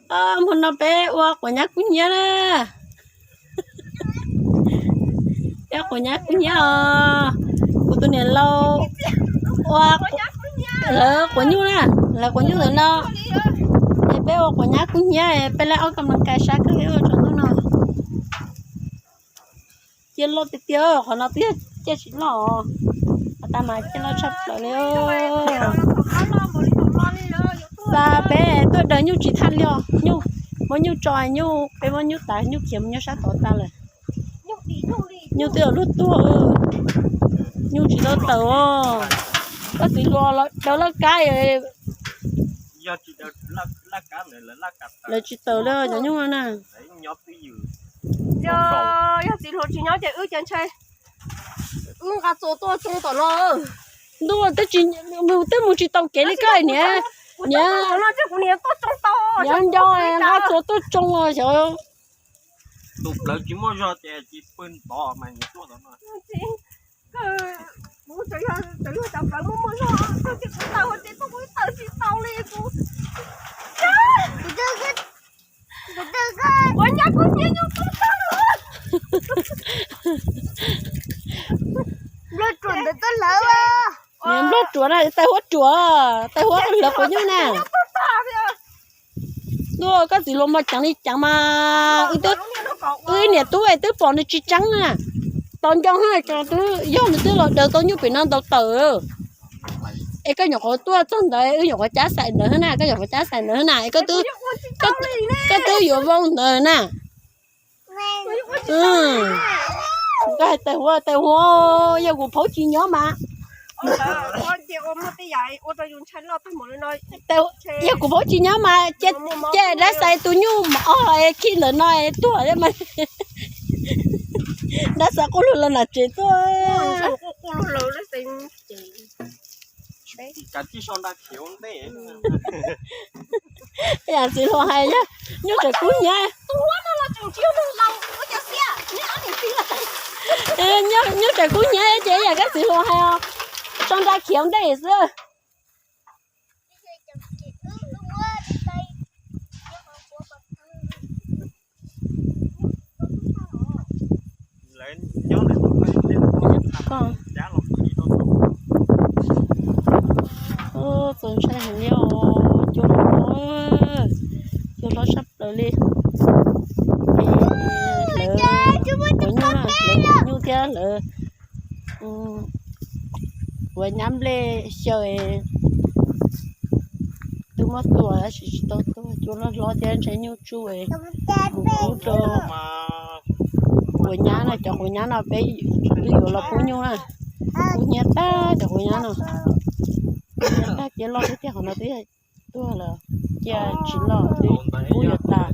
Hmo no peb ua quav nyab kub hnyiab na. Peb quav nyab kub hnyiab os. Kuv tus niam laus ua, lawv quav nyuj na, lawv quav nyuj ntawm no. Es peb ua quav nyab kub hnyiab, peb lab ob ka mas kais sab kawg ua tsaus ntuj no. Ciaj loj tiag tiag, qhov no twb yog ciaj tsis loj os. Qhov tas mas ciaj loj tshaj plaws li. Xa peb tuaj daws nyuj tsis thaj li os. Nyuj, muab nyuj tso, nyuj, peb muab nyuj tav, nyuj khiav mus nyob sab tod tag lawm. Nyuj twb yuav luag tuag, nyuj tsis tau tawm os. Koj txiv hluas los daws laj kab, lawv tsis tawm li cov nyuj na. Yog txiv hluas tsis nyob ces wb ces ntshai, wb nqa txuas tuaj tsoo tom no. Ntuj, twb mus tsis tau kev li koj niam, niam, niam nco nqa txuas tuaj tsoo os xyov. Tus plawv tsis muaj zog ces tsis pw ntov mas. Nplog ruam na, tais huab ruam, tais huab lawv quav nyuj na. Ntuj, koj txiv hluas mas ceev li ceev mas, wb niam tub es twb pom nws tsis tseeb na. Tos nco hab, yog nws twb los daws tau nyuj pem no ntau tawm. Es koj nyuam qhuav tuaj txog ntawd, wb nyuam qhuav cab xais ntawd na, koj nyuam qhuav cab xais ntawd na, es koj twb yuav vau ntawd na. Koj hais tais huab, tais huab, yog kuv phaub tsis nyob mas, yog kuv phaub tsis nyob mas, ces dab xais tus nyuj mas, o, khi ntawm no tuag mas. Dab xais quaj luag los nram tsev tuaj. Yam txiv hluas hais, nyuj tseem kub hnyiab, nyuj tseem kub hnyiab ces yam koj txiv hluas hais os, tso nra khiav ntej xwb. Txaus ntshai heev li os, cua hlob, cua hlob sab plaws li. Lawv, lawv nyuj, lawv nyuj thiab lawv ua nyab nplej xyaw, twb muab tua tab sis tsis tau tuag, cua hlob hlob thiab ntshai nyuj tsuj, mus pub rau quav nyab no, cov quav nyab no peb twb yuav los pub nyuj na, kub hnyiab tag cov quav nyab no, kub hnyiab tag ciaj loj tiag tiag, qhov no twb yog tuag lawm, ciaj tsis loj twb kub yuav tas.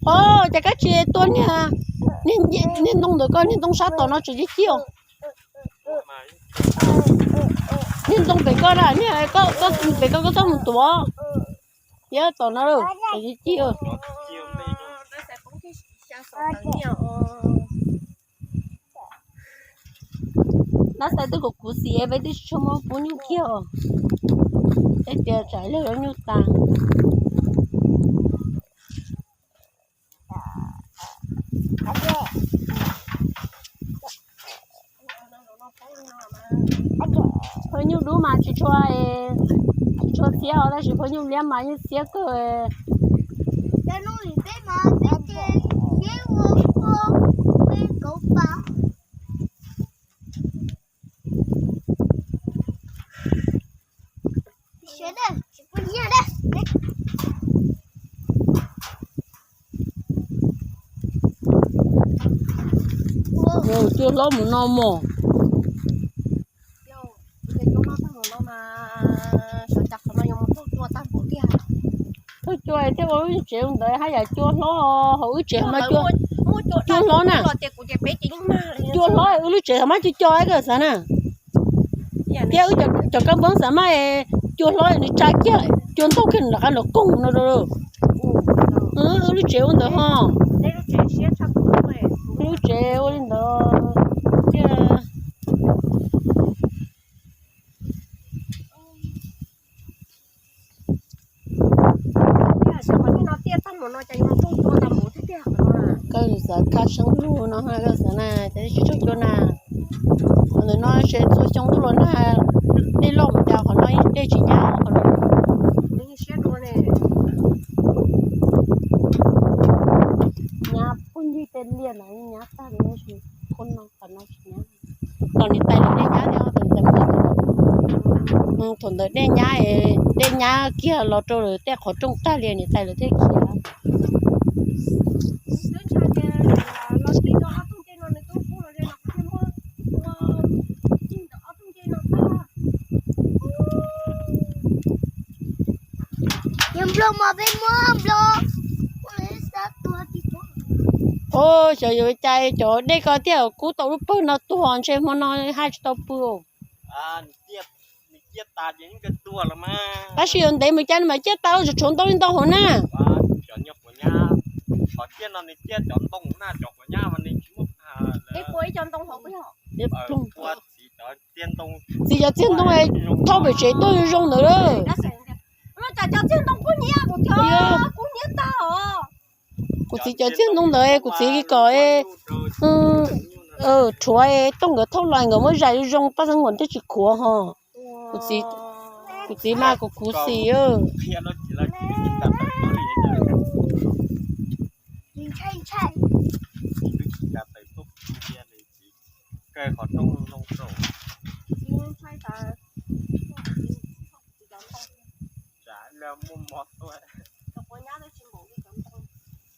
Os, cas koj tsis tua niag, niag ntoo ntawm koj, niag ntoo sab tom no tseem ci ci os. Niag ntoo pem koj na, niag pem koj, koj txhob mus tuav. Thiab tom no tseem ci ci. Nab xav twb kuv kuv xim es peb twb tsis tshua muab pub nyuj kiag os. Peb tias tsam lawv yuav nyuj tas. Phaj nyuj dub mas tsis tshua, tsis tshua txiab os, tab sis phaj nyuj liab mas yeej txiab kawg. Cua hlob mus no mog. Thauj cua thiab ua lub tsev ntawd haj yam cua hlob, hauv wb tsev mas cua hlob na. Cua hlob wb lub tsev thaum mab cua cua kawg xav na. Thiab wb cov kab npoob xav mab cua hlob nws tsa kiag, cua ntaug kiag nws rov qab los koog no. Wb lub tsev ua ntawd ho. Lub tsev ua li ntawd thiab. Koj xav kaj seeb lug no, koj xav na, cas tsis tshua cua na. Qhov ntawm no txhua xyoo tuaj los nag, dej loj mus cas qhov no dej tsis nyab qhov no. Nyab phooj ywg tej liaj ntawd nyab tag li, qhov no, qhov no tsis nyab. Los niam tais lawv dej nyab thiab, thaum ntawd dej nyab, dej nyab kiag los rau lawv tej qhov rooj tag li, niam tais lawv thiaj khiav. Ua xyov yuav cas cov dej ko thiaj kub tau lub pawg no tuag, ntshe hmo no haj tsis tau pw. Tab sis yuav ntev mus cas mas ciaj tas ua tshuav ntau li ntau hauv na. Txiv cov txiag ntoo thauj pem tsev tuaj zoo ntawd. Kuv txiv cov txiag ntoo ntawd kuv txiv kom rhuav tooj nkawd thauj los nkawd muab zais zoo paj xeeb nkuam thiaj tsis khuav ho. Kuv txiv mas kuv khuv xim.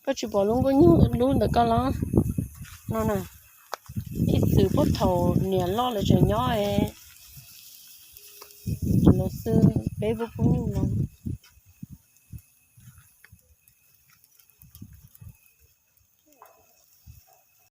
Koj tsis pom lub nkauj nyuj lub ntawd koj los? No na, ib txwm puag thaum niam loj lawv tseem nyob los xwb, peb puag pub nyuj no.